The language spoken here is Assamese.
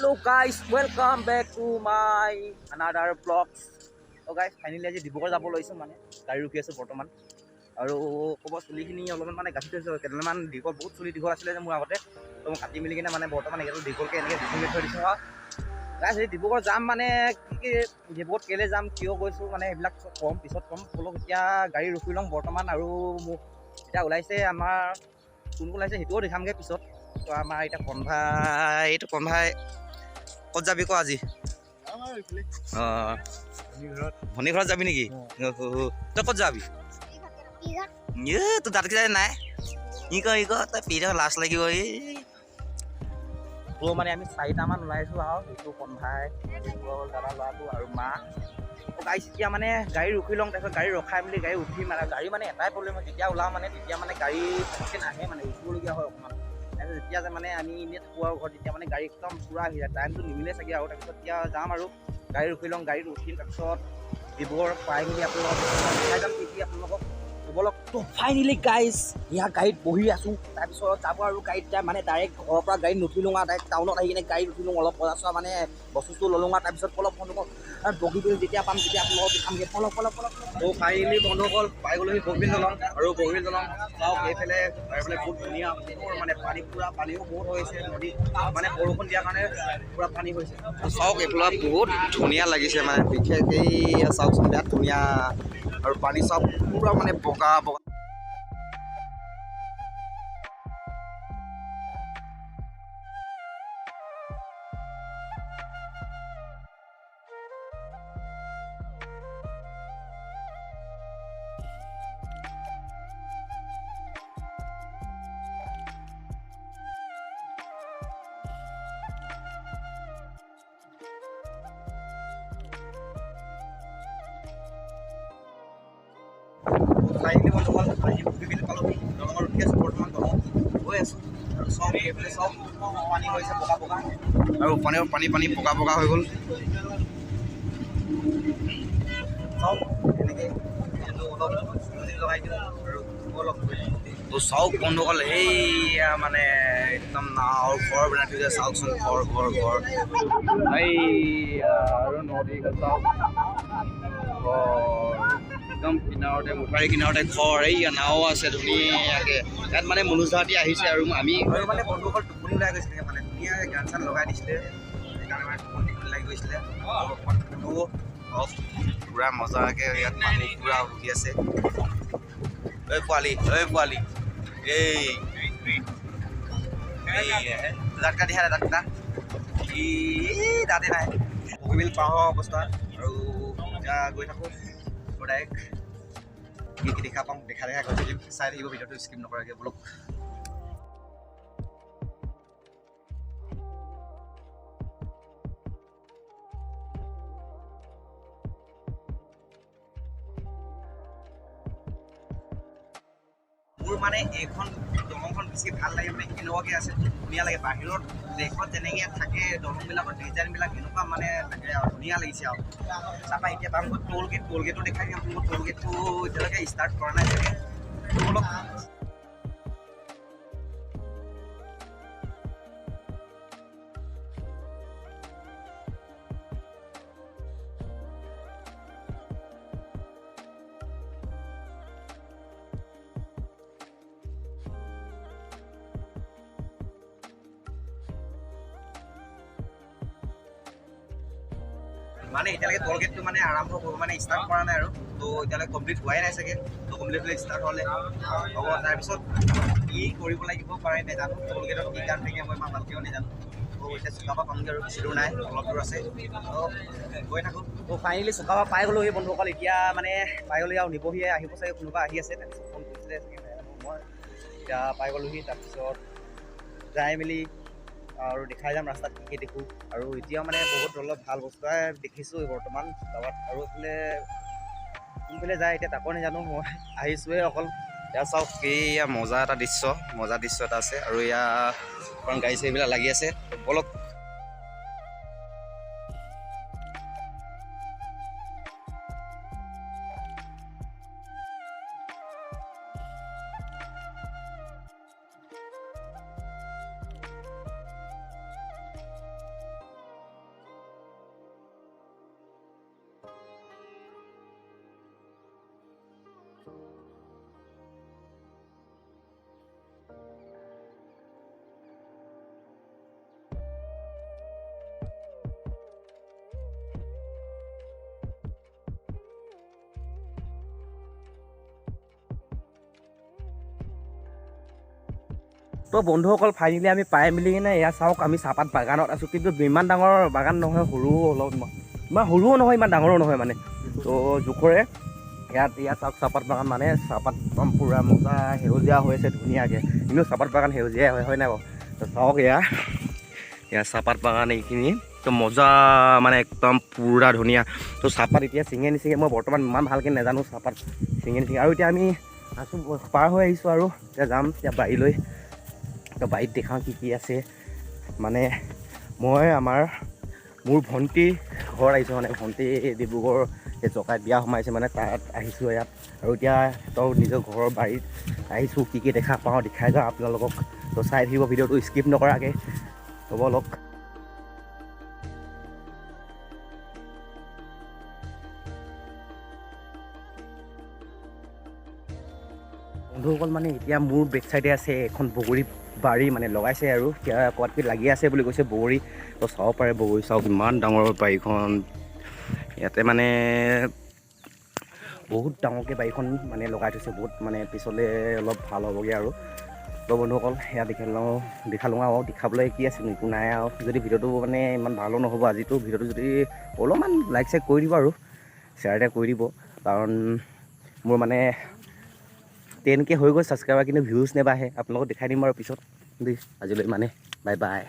Hello guys, welcome back to my another vlogs. তো গাইজ, ফাইনেলি আজি ডিব্ৰুগড় যাব লৈছোঁ, মানে গাড়ী ৰখি আছোঁ বৰ্তমান। আৰু ক'ব চুলিখিনি অলপমান মানে গাঁঠি থৈছোঁ, কেইডালমান দীঘল, বহুত চুলি দীঘল আছিলে যে মোৰ আগতে। তো মই কাটি মেলি কিনে মানে বৰ্তমান এইকেইডাল দীঘলকৈ এনেকৈ দীঘলকৈ থৈ দিছোঁ। আৰু গাইজ, এই ডিব্ৰুগড় যাম, মানে কি কি, ডিব্ৰুগড়ত কেলৈ যাম, কিয় গৈছোঁ, মানে এইবিলাক চব ক'ম, পিছত ক'ম। ব'লক, এতিয়া গাড়ী ৰখি লওঁ বৰ্তমান। আৰু মোক এতিয়া ওলাইছে, আমাৰ কোন কোন ওলাইছে সেইটোও দেখামগৈ পিছত। তো আমাৰ এতিয়া কনভাই, এইটো কনভাই, ক'ত যাবি ক আজি? অঁ, ভনী ঘৰত যাবি নেকি? তই ক'ত যাবি? এ, তোৰ দাঁতকেইটা নাই। ই ক, ই ক, তই পি, লাজ লাগিব। এই তো মানে আমি চাৰিটামান ওলাইছোঁ আৰু সেইটো কনভাই দাদা ল'ৰাটো আৰু মা। গাড়ী এতিয়া মানে গাড়ী ৰখি লওঁ, তাৰপিছত গাড়ী ৰখাই মেলি গাড়ী উঠি, মানে গাড়ী মানে এটাই প্ৰব্লেম হয়, যেতিয়া ওলাওঁ মানে তেতিয়া মানে গাড়ী পটককৈ নাহে, মানে ৰখিবলগীয়া হয় অকণমান। তাৰপিছত যেতিয়া যে মানে আমি এনেই থাকোঁ আৰু ঘৰত, তেতিয়া মানে গাড়ী একদম পূৰা আহি যায়, টাইমটো নিমিলে চাগে। আৰু তাৰপিছত এতিয়া যাম আৰু গাড়ী ৰখি লওঁ, গাড়ীত উঠিম, তাৰপিছত ডিব্ৰুগড় পাই মেলি আপোনালোকক দেখাই যাম কি কি আপোনালোকক। ব'লক। তো ফাইনেলি গাইজ, ইয়াৰ গাড়ীত বহি আছোঁ, তাৰপিছত যাব আৰু গাড়ীত যাই মানে ডাইৰেক্ট ঘৰৰ পৰা গাড়ীত নুঠিলোঁ আৰু ডাইৰেক্ট টাউনত আহি কিনে গাড়ীত উঠিলোঁ, অলপ বজাৰ চজাৰ মানে বস্তু চস্তু ল'লোঁ আৰু তাৰপিছত ব'লক বন্ধুসকল, বগীবিল যেতিয়া পাম তেতিয়া আপোনালোকক দেখামগৈ। ব'লক ব'লক ব'লক। তো ফাইনেলি বন্ধুসকল, পাই গ'লোহি বগীবিল দলং। আৰু বগীবিল দলং চাওক এইফালে, এইফালে বহুত ধুনীয়া মানে পানী, পূৰা পানীও বহুত হৈছে নদীত, মানে বৰষুণ দিয়াৰ কাৰণে পূৰা পানী হৈছে। চাওক এইফালে বহুত ধুনীয়া লাগিছে, মানে বিশেষ এই চাওকচোন, বিৰাট ধুনীয়া। আৰু পানী চাওক, পূৰা মানে বগা বগা। ফাইনেলি বন্ধুসকল, আহি বগীবিল পালোহি, দলঙত উঠি আছোঁ বৰ্তমান, দলঙত গৈ আছোঁ। আৰু চাওক এইফালে, চাওক পানী হৈছে বগা বগা, আৰু পানী পানী পানী বগা বগা হৈ গ'ল। চাওক এনেকৈ অলপ মিউজিক লগাই দিওঁ আৰু অলপ। তো চাওক বন্ধুসকল, সেইয়া মানে একদম নাৱৰ ঘৰ বনাই থৈছে, চাওকচোন, ঘৰ ঘৰ ঘৰ। এইয়া আৰু নদী চাওক, ঘৰ একদম কিনাৰতে, মথাউৰি কিনাৰতে ঘৰ। এইয়া নাও আছে ধুনীয়াকৈ ইয়াত, মানে মনোজ দাহঁতি আহিছে। আৰু আমি আৰু মানে বন্ধুসকল, টোপনি ওলাই গৈছিলে, মানে ধুনীয়াকৈ গান চান লগাই দিছিলে, সেইকাৰণে মানে টোপনি টোপনি লাগি গৈছিলে। পূৰা মজাকৈ ইয়াত মানুহ পূৰা উঠি আছে। ঐ পোৱালি, ঐ পোৱালি, এই দাঁতকা দিয়া, দাঁতকা, এই দাঁতে নাই। বগীবিল পাৰ হোৱা অৱস্থা। আৰু এতিয়া গৈ থাকোঁ ডাইৰেক্ট, কি কি দেখা পাওঁ দেখা দেখা গৈ থাকিম। চাই থাকিব ভিডিঅ'টো স্কিপ নকৰাকৈ, ব'লক। মোৰ মানে এইখন দলংখন বেছি ভাল লাগে, মানে কেনেকুৱাকৈ আছে, ধুনীয়া লাগে। বাহিৰত দেশত যেনেকৈ থাকে দলংবিলাকৰ ডিজাইনবিলাক, এনেকুৱা মানে লাগে আৰু ধুনীয়া লাগিছে। আৰু তাৰপৰা এতিয়া পামগৈ টোল গেট, টোল গেটো দেখাই দিম আপোনালোকক। টোল গেটটো এতিয়ালৈকে ষ্টাৰ্ট কৰা নাই চাগে। ব'লক। মানে এতিয়ালৈকে টোল গেটটো মানে আৰম্ভ কৰিব, মানে ষ্টাৰ্ট কৰা নাই আৰু তো এতিয়ালৈকে কমপ্লিট হোৱাই নাই চাগে। তো কমপ্লিট হ'লে, ষ্টাৰ্ট হ'লে হ'ব। তাৰপিছত কি কৰিব লাগিব পাৰে নাজানো, টোল গেটত কি কাম থাকে মই ইমান ভালকৈও নাজানো। তো এতিয়া চুকাফা পামগৈ আৰু বেছি দূৰ নাই, অলপ দূৰ আছে, তো গৈ থাকোঁ। তো ফাইনেলি চুকাফা পাই গ'লোহি বন্ধুসকল। এতিয়া মানে পাই গ'লোহি আৰু নিবহিয়ে আহিব চাগে, কোনোবা আহি আছে, তাৰপিছত ফোন কৰিছিলে চাগে, নাজানো মই। এতিয়া পাই গ'লোহি, তাৰপিছত যাই মেলি আৰু দেখাই যাম ৰাস্তাত কি কি দেখোঁ। আৰু এতিয়া মানে বহুত অলপ ভাল বস্তুৱে দেখিছোঁ বৰ্তমান তাৰপৰা। আৰু এইফালে কোনফালে যায় এতিয়া তাকো নাজানো, মই আহিছোঁহে অকল। ইয়াত চাওক, এইয়া মজা এটা দৃশ্য, মজা দৃশ্য এটা আছে। আৰু এয়া অকণ গাড়ী চাড়ীবিলাক লাগি আছে। ব'লক। তো বন্ধুসকল, ফাইনেলি আমি পাই মেলি কিনে এয়া চাওক, আমি চাহপাত বাগানত আছোঁ। কিন্তু ইমান ডাঙৰ বাগান নহয়, সৰু অলপ, ইমান সৰুও নহয়, ইমান ডাঙৰো নহয় মানে। তো জোখৰে ইয়াত ইয়াত চাওক চাহপাত বাগান, মানে চাহপাত একদম পূৰা মজা সেউজীয়া হৈ আছে ধুনীয়াকৈ। কিন্তু চাহপাত বাগান সেউজীয়াই হয়, হয় নাই বাৰু? তো চাওক, এয়া এয়া চাহপাত বাগান এইখিনি। তো মজা, মানে একদম পূৰা ধুনীয়া। তো চাহপাত এতিয়া ছিঙে নিছিঙে মই বৰ্তমান ইমান ভালকৈ নাজানো, চাহপাত ছিঙে নিছিঙে। আৰু এতিয়া আমি আছোঁ, পাৰ হৈ আহিছোঁ আৰু এতিয়া যাম এতিয়া বাৰীলৈ। তো বাৰীত দেখাওঁ কি কি আছে। মানে মই মোৰ ভণ্টি ঘৰত আহিছোঁ, মানে ভণ্টি ডিব্ৰুগড় এই জকাইত বিয়া সোমাইছে, মানে তাত আহিছোঁ ইয়াত। আৰু এতিয়া সিহঁতৰ নিজৰ ঘৰৰ বাৰীত আহিছোঁ, কি কি দেখা পাওঁ দেখাই যাওঁ আপোনালোকক। তো চাই থাকিব ভিডিঅ'টো স্কিপ নকৰাকৈ। হ'ব লওক। বন্ধুসকল, মানে এতিয়া মোৰ বেক চাইডে আছে এখন বগৰী বাৰী, মানে লগাইছে আৰু এতিয়া ক'ৰবাত কি লাগি আছে বুলি কৈছে বগৰী। তো চাব পাৰে বগৰী, চাওক ইমান ডাঙৰ বাৰীখন। ইয়াতে মানে বহুত ডাঙৰকৈ বাৰীখন মানে লগাই থৈছে বহুত, মানে পিছলৈ অলপ ভাল হ'বগৈ আৰু। তো বন্ধুসকল, সেয়া দেখালোঁ দেখালোঁ আৰু দেখাবলৈ কি আছে, একো নাই আৰু। যদি ভিডিঅ'টো মানে ইমান ভালো নহ'ব আজিতো ভিডিঅ'টো, যদি অলপমান লাইক চাইক কৰি দিব আৰু শ্বেয়াৰ এটা কৰি দিব, কাৰণ মোৰ মানে 10K হৈ গ'ল ছাবস্ক্ৰাইবাৰ, কিন্তু ভিউজ নেবাঢ়ে। আপোনালোকক দেখাই দিম বাৰু পিছত দেই। আজিলৈ মানে বাই বাই।